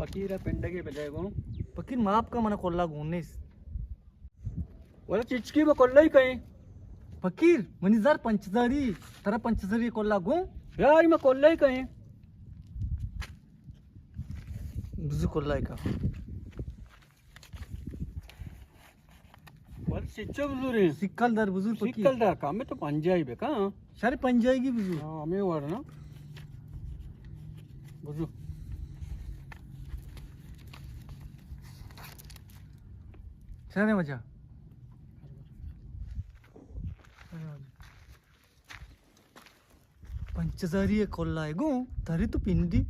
پکیر ءَ پنڈگے بدئے گوں۔ پکیر ماپ کا، منا کلا گون نیست۔ ولا چچکی با کلئی کئیں۔ پکیر، منی زر پنچ ہزاری، ترا پنچ ہزاری کلا گوں۔ یار، ما کلئی کئیں۔ بزو کلئی کا۔ بس چچو بزوریں۔ سکل در بزور پکیر۔ سکل در کا، ہمیں تو پنجائی بکا۔ شر پنجائی کی بزور۔ ہاں، ہمیں وڑ نا۔ بزور۔ شر مچا۔ پنچ ہزاری ءِ کل ءَ گوں تری تو پنڈی۔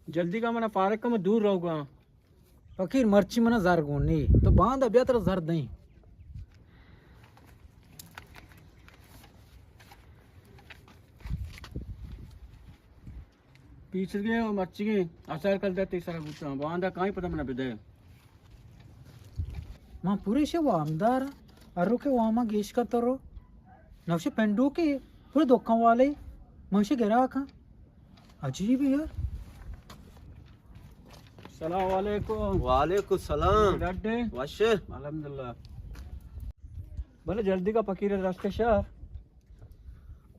جلدی کا، منا پارک کا، من دور رہو گا۔ پکیر، مرچی منا زر گون نی، تو باندا بیا، ترا زر دیں۔ پیچرگیں و مرچیگیں ہزار کلدار تئی سرا بوتاں، باندا کائیں پدا منا بدئے۔ من پورے شے وامدار، ہر رو کہ واما گیش کن تو رو۔ نوشے پنڈو کے پورے دکان والے، من شے گراکاں۔ عجیب یار۔ السلام علیکم۔ وعلیکم السلام۔ ڈڈے؟ وش؟ الحمدللہ۔ بلے جلدی کا، پکیر دست شہر۔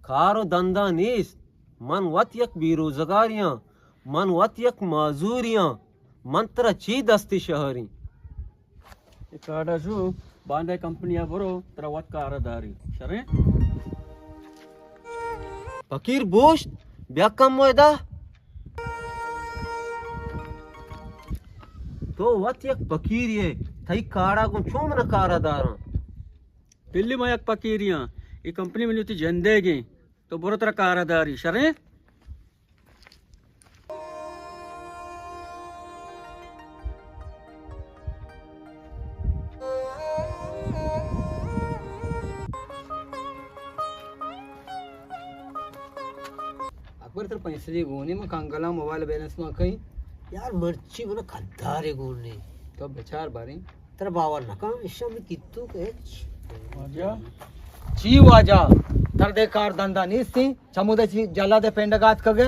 کار و دندا نیست۔ من وت یک بیروزگاریاں، من وت یک معذوریاں، من ترا چی دستی شہریں؟ اے کارڈا شو، باندا کمپنی ءَ برو، ترا وت کار داری۔ شریں؟ پکیر بوشت، بیا کم ویدا۔ تو وت یک پکیری ئے، تئی کارا گوں چون من کارا داراں؟ بلی، ما یک پکیریاں، اے کمپنی منی وتی جندے گیں، تو برو، ترا کارا داری۔ شریں؟ اکبر، ترا پیسے گونی، من کنگلاں، موبائل بیلنس ما کئیں۔ یار، مرچی من کدارے گون نے۔ تو بچار باریں۔ ترا باور نہ کن، ایشاں بہ کیتو کہ ہچ۔ واجہ؟ چی واجہ؟ ترا دے کار دندا نیستیں؟ چمودے چی جلادے پنڈگا اتکگے؟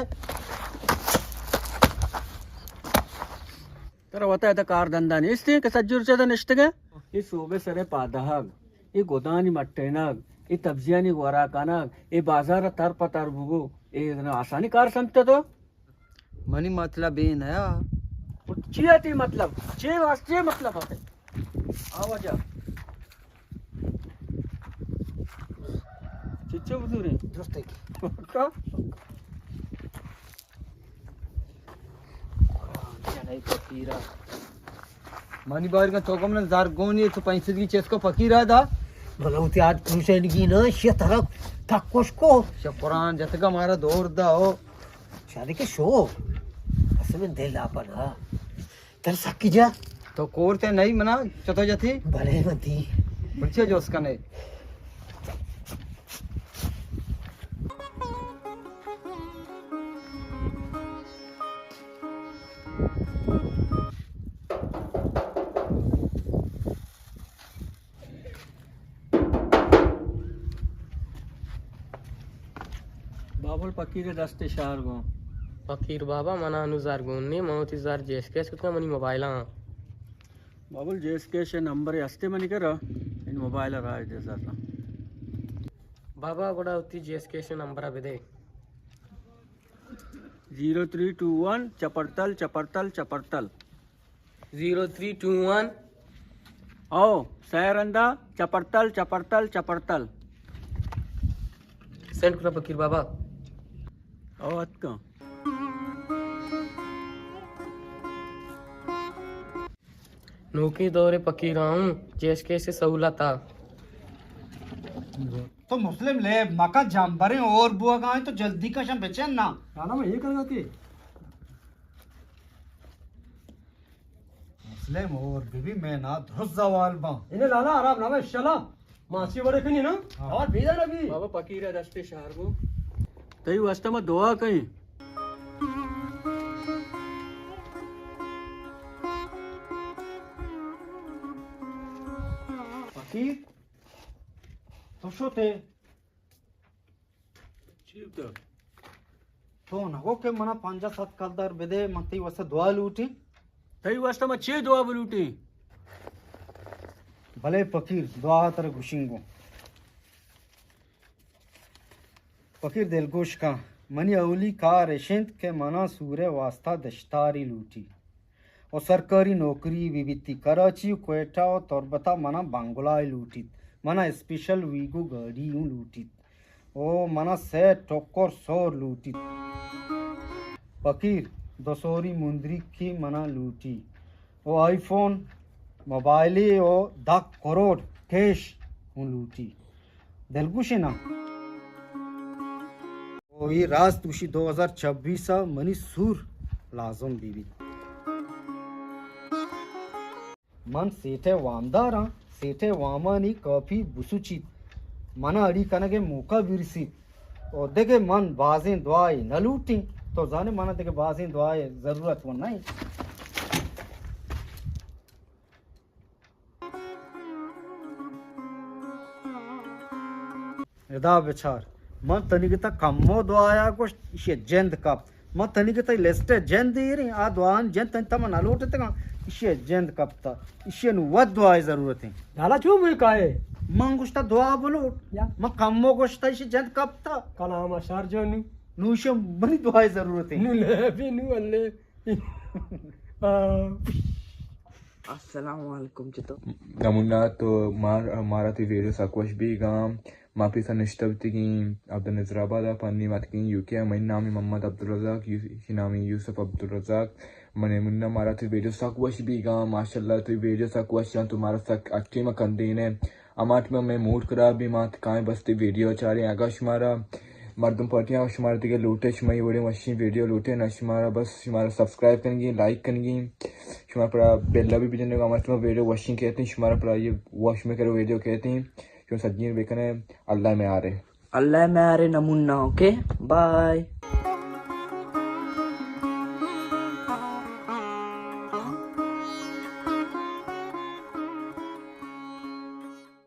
ترا وتا ادا کار دندا نیستیں کہ سجور چدا نشتگے؟ اے سوبے سرے پادہگ، اے گدانی مٹینگ، اے تبزیانی گورا کنگ، اے بازار تر پہ تر بگو، اے آسانی کار سمجھتے تو؟ منی مطلب اے نیا۔ چی ہے تئی مطلب؟ چی واسطے مطلب ہے؟ آ واجہ۔ چچو بزوریں؟ درست ہے کہ۔ پکا؟ منی بارگا تو کم نہ زرگونی، تو پنچ سد کی چیز کو پکیرا دا۔ بلوتی آد پروشنگی نا، شی طرف تک کش کو۔ شی قرآن جتگا مارا دور دا ہو۔ شادی کے شو۔ اصل میں دل آپا نا۔ تر سکی جا۔ تو کورتے نہیں منا، چتو جتی؟ بلے متی۔ بچے جوس کنے۔ بابل، پکیر دست شہر گوں۔ پکیر بابا، منا انو زر گون نی، من وتی زر جیس کیس کتگا منی موبائل آں۔ بابل، جیس کیس نمبر ہستے منی کرا، ان موبائل راج دے زر۔ بابا، گڑا وتی جیس کیس نمبر بدے۔ زیرو تھری ٹو ون چپرتل چپرتل چپرتل۔ Zero three two one. او، سہ رندا چپرتل، چپرتل، چپرتل۔ سینڈ کنا پکیر بابا۔ او، اتکا۔ نوکیں دور پکیراں، جیس کیس سہولت آ۔ تو مسلم لیب مکن، جمبریں اور بوگا ہیں تو جلدی کشن بچن نا۔ لالا، میں یہ کرنا تھی۔ مسلم اور بی بی میں نا درست زوال باں۔ انہیں لالا آرام نامہ شلا۔ ماسی وڑے کنی نا؟ ہاں۔ اور بیدا نبی۔ بابا پکیر دست شہر گو۔ تئی واسطہ ما دعا کئیں۔ پکیر؟ تو شتے؟ چی بوتا؟ تو نگو کہ منا پنجاہ سد کلدار بدے، من تئی واسطہ دعا لوٹی۔ تئی واسطہ من چے دعا بلوٹی؟ بلے پکیر، دعا تر گوشنگو۔ پکیر دلگوش کن، منی اولی کار اش انت کہ منا سورے واسطہ دشتاری لوٹی۔ و سرکاری نوکری بہ بیتی۔ کراچی و کوئٹہ و تربتا منا بنگلائے لوٹیت۔ منا اسپیشل ویگو گاڑی اوں لوٹیت۔ و منا سئے ٹکر سور لوٹیت۔ پکیر دو سوری مندریکی منا لوٹی۔ و آئی فون موبائلی و دہ کروڑ کیش اوں لوٹی۔ دلگوش نا؟ او اے راست گوشی، دو ہزار چبیس ء منی سور لازم بہ بیت۔ من سیٹھ ء وامدار آں، سیٹھ ء وامانی کاپی بسوچیت، منا اڑی کنگ ء موقع برسیت۔ او دگہ من بازیں دعائے نہ لوٹیں، تو زانے منا دگہ بازیں دعائے ضرورت و نہ انت۔ ادا بچار، من تنیگتا کمو دعایا گوشت، ایشی جند کپت۔ من تنیگتا لسٹ جند ایریں، آ دعان جند تنی تما نہ لوٹتگاں، ایشی جند کپتا۔ ایشی نو وت دعائے ضرورت ہیں۔ لالا چو ملکائے؟ من گوشتا دعا بلوٹ۔ یا۔ من کمو گوشتا ایشی جند کپتا۔ کلام اشار جو نو۔ نو ایشی منی دعائے ضرورت ہیں۔ نو لے بھی نو اللہ۔ آ۔ السلام علیکم، چطور؟ نمونہ تو مار-، مارا تئی ویڈیو سک وش بیگاں۔ ما پیسا نشتہ بتگیں عبدالنظر آباد ء، پنی ما اتکیں یو کے ء۔ منی نام محمد عبدالرزاق، یو-، ایشی نام یوسف عبدالرزاق۔ من نمونہ مارا تئی ویڈیو سک وش بیگاں۔ ماشاءاللہ تئی ویڈیو سک وش آں، تو مارا سک اچھی ما کندین ہے۔ ہما ٹائم مئے موڈ خراب بی، ما تکائیں بس تئی ویڈیو چاریں۔ اگاں شمارا مردم پارٹیاں شمارا دگہ لوٹے، شما اے وڑیں وشیں ویڈیو لوٹے نا، شمارا بس شمارا سبسکرائب کنگی، لائک کنگی، شمارا پرا بیل بھی بجنے گا، ہما شما ویڈیو وشیں کہتے ہیں، شمارا پرا یہ وش میں کرو ویڈیو کہتے ہیں، شما سجین بکنے، اللہ میں آرے۔ اللہ میں آرے نمونہ، اوکے؟ بائے۔